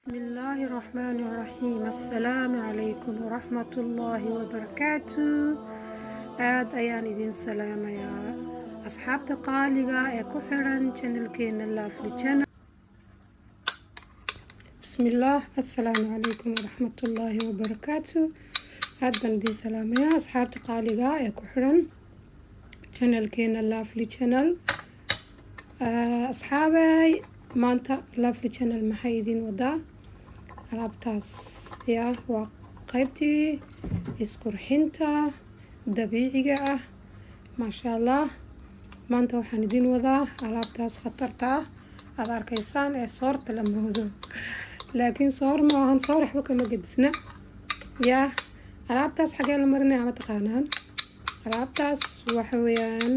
Bismillaahi Raxmaani Raxiim. Assalaamu calaykum waraxmatullaahi wabarakaatu. Aad ayaan idin salaamayaa, asxaabta qaaliga ee ku xiran channelkeena Lovely Channel. Bismillaah, assalaamu calaykum waraxmatullaahi wabarakaatu. Aad baan idin salaamayaa, asxaabta qaaliga ee ku xiran channelkeena Lovely Channel. Asxaabay, maanta Lovely Channel maxay idin wadaa? Alaabtaas yaa waa qaybtii isqurxinta dabiiciga ah. Maasha Allah, maanta waxaan idin wadaa alaabtaas khatarta ah aada arkaysaan ee soorta la moodo, laakiin soor ma ahan, soor waxba kama gedisna. Yaa alaabtaas xagee la marinaya, ma taqaanaan? Alaabtaas waxa weeyaan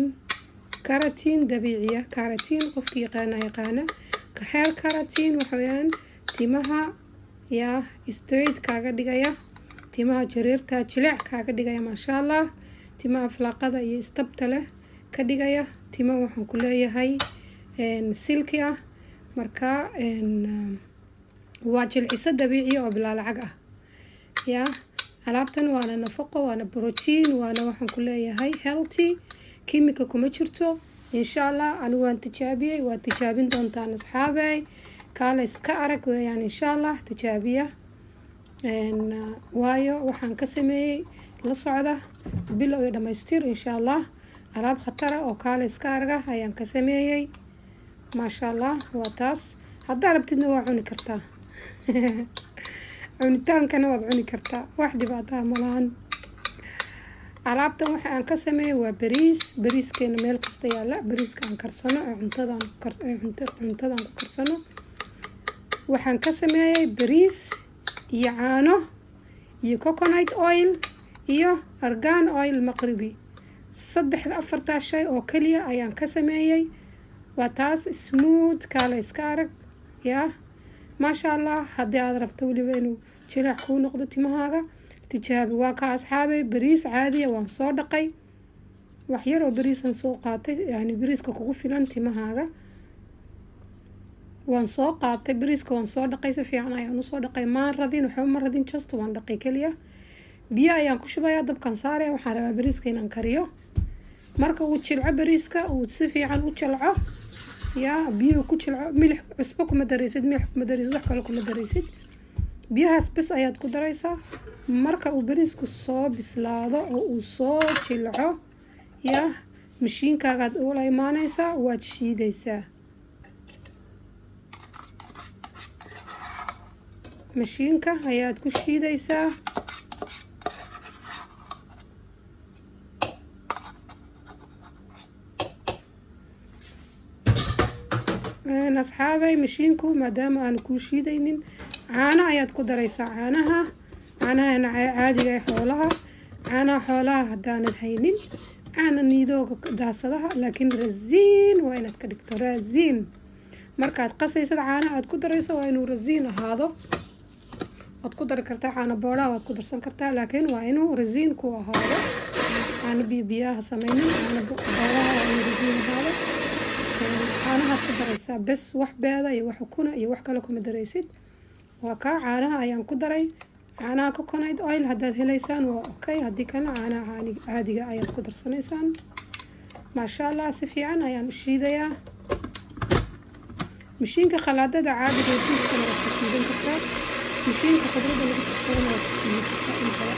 keratin dabiiciya. Keratin qofki yaqaana yaqaana. Hair keratin waxa weeyaan timaha yaa straight kaaga dhigaya, timaha jareerta jileec kaaga dhigaya. Maasha Allah, timaha falaaqada iyo istabta leh ka dhigaya, tima waxaan ku leeyahay silky ah. Marka waa jilciso dabiiciya oo bilaa lacag ah. Yaa alaabtan waana nafaqo, waana protein, waana waxaan ku leeyahay healthy, kimika kuma jirto. Insha Allah, anigu waan tijaabiyey, waad tijaabin doontaan, asxaabey. Kaale iska arag weeyaan. Insha Allah, tijaabiya, waayo waxaan ka sameeyey la socda bilow iyo dhamaystir. Insha Allah, alaab khatara oo kaale iska araga ayaan ka sameeyey. Maasha Allah, waa taas. Haddaa rabtidna waa cuni kartaa, cunitaankana waad cuni kartaa, wax dhibaataa malahan. Alaabtan waxa aan ka sameeyey waa bariis, bariiskeena meel kasta yaala, bariiska aan karsano ee cuntadan ku karsano. Waxaan ka sameeyey bariis iyo caano iyo coconut oil iyo argan oil maqribi. Saddexda afartaa shay oo keliya ayaan ka sameeyey. Waa taas, smooth, kaale iska arag. Yaa maasha Allah, haddii aad rabto weliba inuu jileec kuu noqdo timahaaga, tijaabi. Waa ka, asxaabay, bariis caadiya waan soo dhaqay. Wax yar oo bariisan soo qaatay, yani bariiska kugu filan timahaaga waan soo qaatay. Bariiska waan soo dhaqay, si fiican ayaan usoo dhaqay. Maan radin, waxba ma radin, just waan dhaqay keliya. Biyo ayaan ku shubayaa, dabkan saaraya. Waxaan rabaa bariiska inaan kariyo. Marka uu jilco bariiska, uu si fiican u jilco, yaa biyuhu ku jilco, milix, cusbo kuma daraysid, milix kuma daraysid, wax kale kuma daraysid, biyahaas bes ayaad ku daraysaa. Marka uu bariisku soo bislaado oo uu soo jilco, yaa mashiinkaagaad ula imaanaysaa, waad shiidaysaa. Mashiinka ayaad ku shiidaysaa. Asxaabay, mashiinku maadaama aanu kuu shiidaynin, caano ayaad ku daraysaa. Caanaha, caanahana caadiga ee xoolaha. Caanaha xoolaha haddaanad haynin, caana niidooga daasadaha, laakiin rasiin waa inaad ka dhigto. Rasiin markaad qasaysad, caanaha aad ku darayso waa inuu rasiin ahaado. Waad ku dari kartaa caano boodhaha, waad ku darsan kartaa, laakiin waa inuu rasiin ku ahaado. Caano biyo biyaha sameynin, caano boodhaha waa inuu rasiin ahaado. Caanahaad ku daraysaa bes, wax beeda iyo wax ukuna iyo wax kale kuma daraysid. Waa kaa, caanaha ayaan ku daray. Caanaha coconut oil haddaad helaysaan waa okay, haddii kalena caanaha caadiga ayaad ku darsanaysaan. Maasha Allah, si fiican ayaan u shiidayaa. Mashiinka khalaadada caadiga ee juuskana waad ku shiidan kartaa, mashiinka khudradda lagu jarjarana waad ku shiidi kartaa intaba.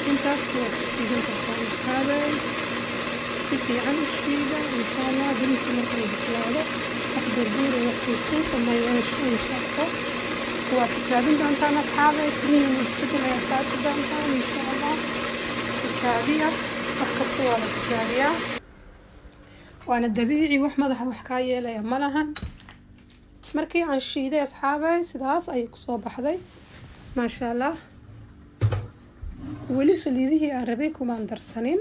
Intaas waad ku shiidan kartaa, asxaabey. Si fiican u shiida, insha Allah. Bariiska marka uu bislaado, wax burbuur iyo wax kuuskuusa ma yeesho, insha Allah. Waad tijaabin doontaan, asxaabey. Timihiina isbedel ayaad ka arki doontaan, insha Allah. Tijaabiya, wax kasta waa la tijaabiyaa, waana dabiici, wax madaxa wax kaa yeelaya ma lahan. Markii aan shiiday, asxaabey, sidaas ayay kusoo baxday. Maasha Allah, weli saliidihii aan rabay kumaan darsanin.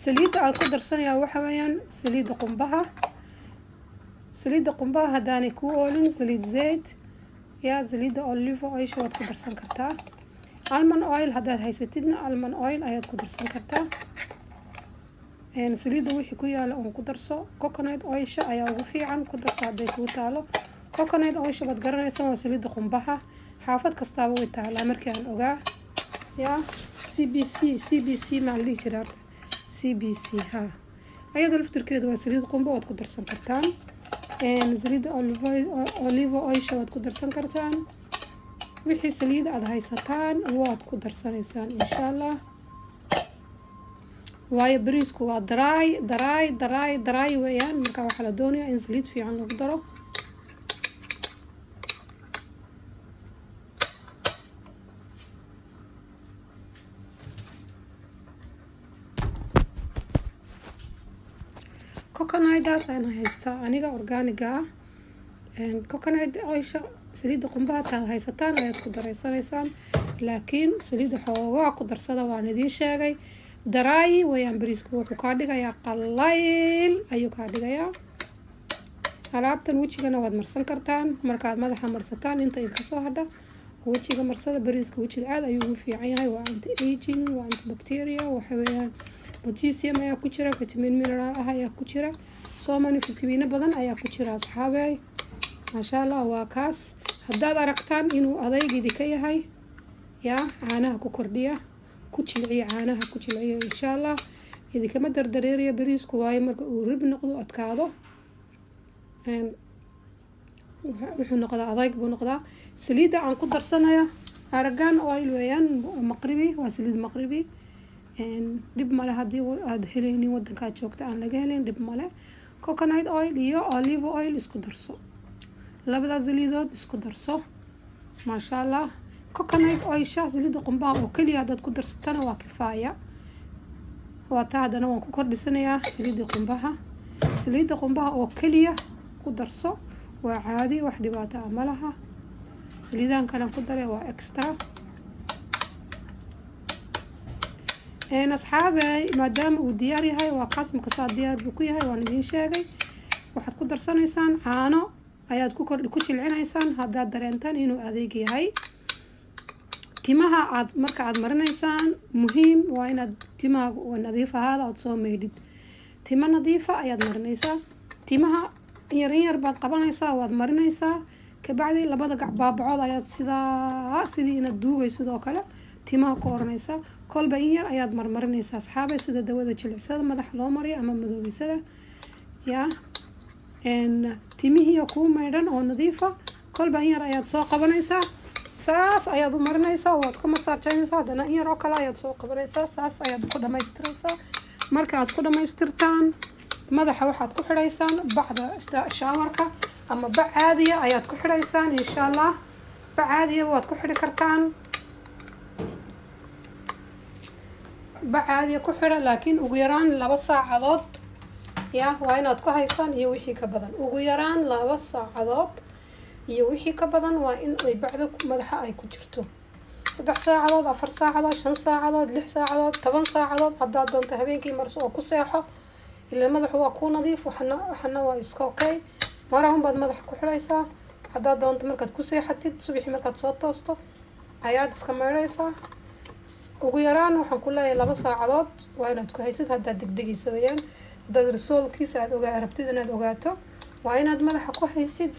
Saliidda aan ku darsanayaa waxa weeyaan saliidda qumbaha. Saliidda qumbaha haddaanay kuu oolin, saliid zayd yaa saliidda olive oilsha waad ku darsan kartaa. Almond oil haddaad haysatidna, almond oil ayaad ku darsan kartaa. Saliidda wixii ku yaala uun ku darso. Coconut oilsha ayaa ugu fiican, ku darso hadday kuu taalo. Coconut oilsha baad garanaysaa, waa saliidda qumbaha. Xaafad kastaaba way taalaa markii aan ogaa. Ya, CBC, CBC maa la dhihi jira horta? CBC, ha. Ayada laftirkeedu waa saliid qumba, waad ku darsan kartaan. Saliidda olive oilsha waad ku darsan kartaan. Wixii saliid aada haysataan waad ku darsanaysaan, insha Allah. Waayo, bariisku waa dry, dry, dry, dry weeyaan. Marka waxaa la doonayaa in saliid fiican lagu daro. Coconutdaas ayaan haystaa aniga, organicga ah. Coconut oilsha, saliidda qumbaha taad haysataan ayaad ku dareysanaysaan, laakiin saliidda xoogaa ku darsada. Waan idiin sheegay, dry weeyaan bariiska. Wuxuu kaa dhigayaa qallayl ayuu kaa dhigayaa. Alaabtan wejigana waad marsan kartaan. Markaad madaxa marsataan, inta idinka soo hadha wejiga marsada. Bariiska wejiga aada ayuu ugu fiican yahay. Waa anti aging, waa antibacteria. Waxa weeyaan potassium ayaa ku jira, vitamin mineral ah ayaa ku jira, so many vitamino badan ayaa ku jira, asxaabey. Maasha Allah, waa kaas. Haddaad aragtaan inuu adaygidi ka yahay, yaa caanaha ku kordhiya, ku jilciya, caanaha ku jilciya, insha Allah. Idinkama dardareeraya bariisku, waayo marka uu rib noqdo, adkaado, wuxuu noqdaa adayg buu noqdaa. Saliidda aan ku darsanayo argan oil weeyaan, maqribi, waa saliid maqribi. Dhib male haddii aada helaynin, wadankaad joogta aan laga helin, dhib male. Coconut oil iyo olive oil isku darso, labadaas saliidood isku darso, maasha Allah. Coconut oilsha, saliidda qumbaha oo keliya haddaad ku darsatana waa kifaaya. Waa taa. Haddana waan ku kordhisanayaa saliidda qumbaha. Saliidda qumbaha oo keliya ku darso, waa caadi, wax dhibaato ah ma laha. Saliidahan kalen ku daray waa extra. Asxaabey, maadaama uu diyaar yahay, waa kaas. Makasaa diyaar buu ku yahay, waan idiin sheegay. Waxaad ku darsanaysaan caano ayaad ku kordhi, ku jilcinaysaan haddaad dareentaan inuu adeeg yahay. Timaha aad marka aad marinaysaan, muhiim waa inaad timahaaga nadiif ahaada, ood soo maydhid. Timo nadiifa ayaad marinaysaa. Timaha yar in yar baad qabanaysaa, waad marinaysaa. Kabacdi labada gac baabacood ayaad sidaa, sidii inaad duugay sidoo kale, timaha ku oranaysaa. Kolba in yar ayaad marmarinaysaa, asxaabay, sida dawada jilicsada madaxa loo mariyo ama madoobeysada. Yaa, timihii kuu maydhan oo nadiifa, kolba in yar ayaad soo qabanaysaa, saas ayaad u marinaysaa, waad ku masaajaynaysaa. Haddana in yar oo kale ayaad soo qabanaysaa, saas ayaad ku dhamaystiraysaa. Marka aad ku dhamaystirtaan, madaxa waxaad ku xidhaysaan bacda showerka ama bac caadiya ayaad ku xidhaysaan, insha Allah. Bac caadiya waad ku xidhi kartaan, bac caadiya ku xidha, laakiin ugu yaraan 2 saacadood ya waa inaad ku haysaan iyo wixii ka badan. Ugu yaraan 2 saacadood iyo wixii ka badan waa in ay bacdo madaxa ay ku jirto. 3 saacadood, 4 saacadood, 5 saacadood, 6 saacadood, 10 saacadood haddaad doonto. Habeenkii marso oo ku seexo, ilaa madaxu waa kuu nadiif, waxna waa iska okay. Mara baad madaxa ku xidhaysaa. Haddaad doonto, markaad ku seexatid, subaxii markaad soo toosto ayaad iska maydhaysaa. Ugu yaraan waxaan ku leeyahay 2 saacadood waa inaad ku haysid, haddaad degdegaysa weeyaan. Haddaad resultkiisa aada ogaa rabtid inaad ogaato, waa inaad madaxa ku haysid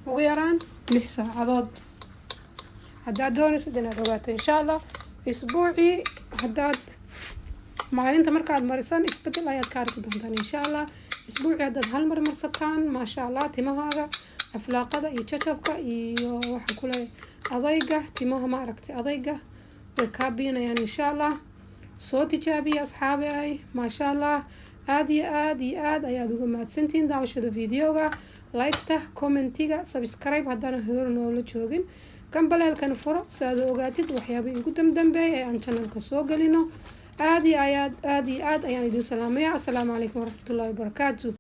ugu yaraan 6 saacadood, haddaad doonaysid inaad ogaato, insha Allah. Isbuucii haddaad maalinta markaad marisaan, isbedel ayaad ka arki doontaan, insha Allah. Isbuucii haddaad hal mar marsataan, maasha Allah, timahaaga aflaaqada iyo jajabka iyo waxaan ku leeyahay adayga timaha, ma aragtay, adayga way kaa biinayaan, insha Allah. Soo tijaabiya, asxaabi ay, maasha Allah. Aada iyo aada iyo aada ayaad uga mahadsantihiin daawashada videoga. Liketa, commentiga, subscribe haddana hor noola joogin, gambaleelkan furo si aad ogaatid waxyaabihii ugu damdambeeyay ee aan channelka soo gelino. Aada iyo ayaad aada iyo aada ayaan idin salaamaya. Assalaamu calaykum waraxmatullahi wabarakaatu.